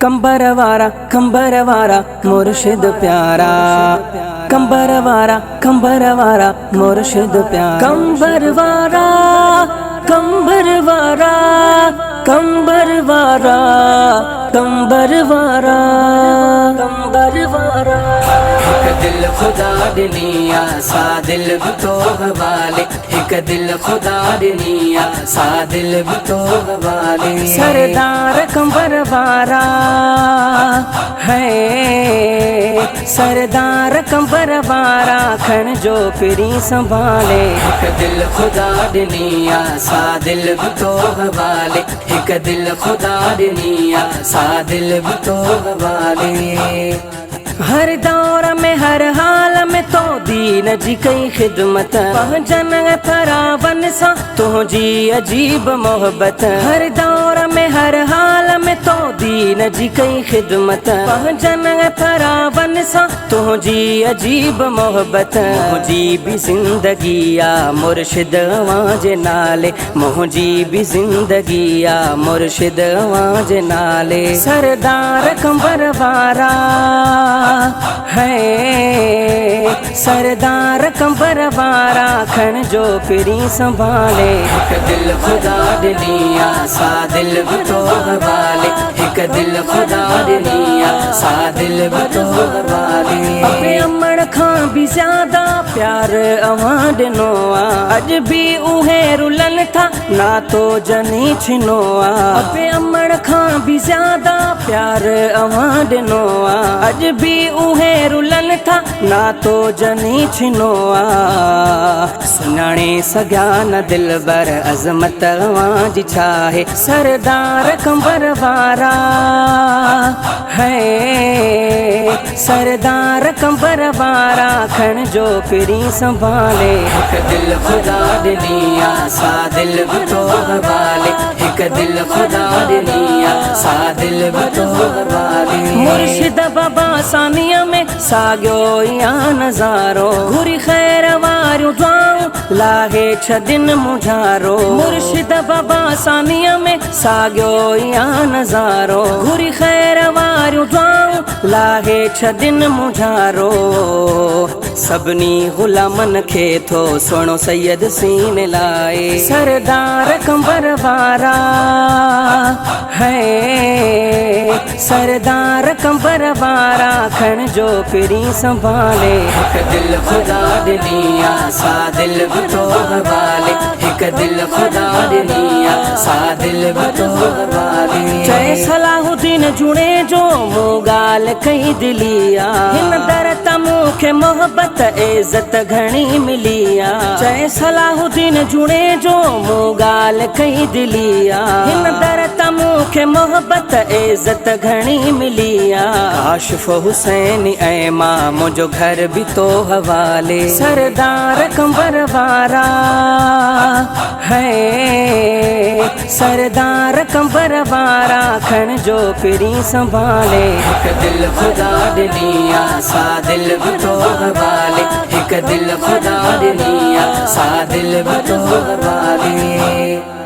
قمبر وارا قمبر وارا مرشد پيارا قمبر وارا قمبر وارا مرشد پيارا قمبر وارا قمبر وارا قمبر وارا قمبر وارا قمبر وارا. هڪ دل خدا ڏني آ سا دل به تو حوالي، هڪ دل خدا ڏني آ سا دل به تو حوالي. سردار قمبر وارا هي سردار قمبر وارا کڻ جو پرين سنڀالي. هڪ دل خدا ڏني آ سا دل به تو حوالي، هڪ دل خدا ڏني آ سا دل به تو حوالي. هر دور ۾ هر حال ۾ تو دين جي ڪئي خدمت، پنهنجن ۽ پراون سان تنهنجي عجيب محبت. هر دور ۾ هر حال ۾ تو دين جي ڪئي خدمت، پنهنجن ۽ پراون سان تنهنجي عجيب محبت. منهنجي به زندگي آ مرشد اوهان جي نالي، منهنجي به زندگي آ مرشد اوهان جي نالي. سردار قمبر وارا هي سردار قمبر وارا کڻ جو پرين سنڀالي. هڪ دل خدا ڏني آ سا دل به تو حوالي، هڪ دل خدا ڏني آ سا دل به تو حوالي. ابي امڙ کان به زياده پيار اوهان ڏنو آ، اڄ به اهي رلن ٿا ناتو جني ڇنو آ. ابي امڙ کان به زياده پيار اوهان ڏنو آ، اڄ به اهي رلن ٿا ناتو جني ڇنو آ. سڃاڻي سگهيا نه دلبر عظمت اوهان جي ڇا آهي. سردار قمبر وارا هي سردار قمبر وارا کڻ جو پرين سنڀالي. هڪ دل خدا ڏني آ سا دل به تو حوالي، هڪ دل خدا ڏني آ سا دل به تو حوالي. مرشد بابا ثانيءَ ۾ ساڳيو ئي آ نظارو، گهري خير واريون دعائون لاهي ڇڏن مجهارو. مرشد بابا ثانيءَ ۾ ساڳيو ئي آ نظارو، گهري خير واريون دعائون لاهي ڇڏن مجهارو. سڀني غلامن کي ٿو سهڻو سيد سين لاءِ. سردار قمبر وارا هي سردار قمبر وارا کڻ جو پرين سنڀالي. هڪ دل خدا ڏني آ سا دل به تو حوالي، هڪ دل خدا ڏني آ سا دل به تو حوالي. چئي صلاح الدين جوڻيجو مون ڳالهه ڪئي دلي آ، هن در تان مون کي محبت عزت گهڻي ملي آ. چئي صلاح الدين جوڻيجو مون ڳالهه ڪئي دلي آ، هن در تان مون کي محبت عزت گهڻي ملي آ. ڪاشف حسين ۽ مان منهنجو گهر به تو حوالي. سردار قمبر وارا هي سردار قمبر وارا کڻ جو پرين سنڀالي. هڪ دل خدا ڏني آ سا دل به تو حوالي، هڪ دل خدا ڏني آ سا دل به تو حوالي.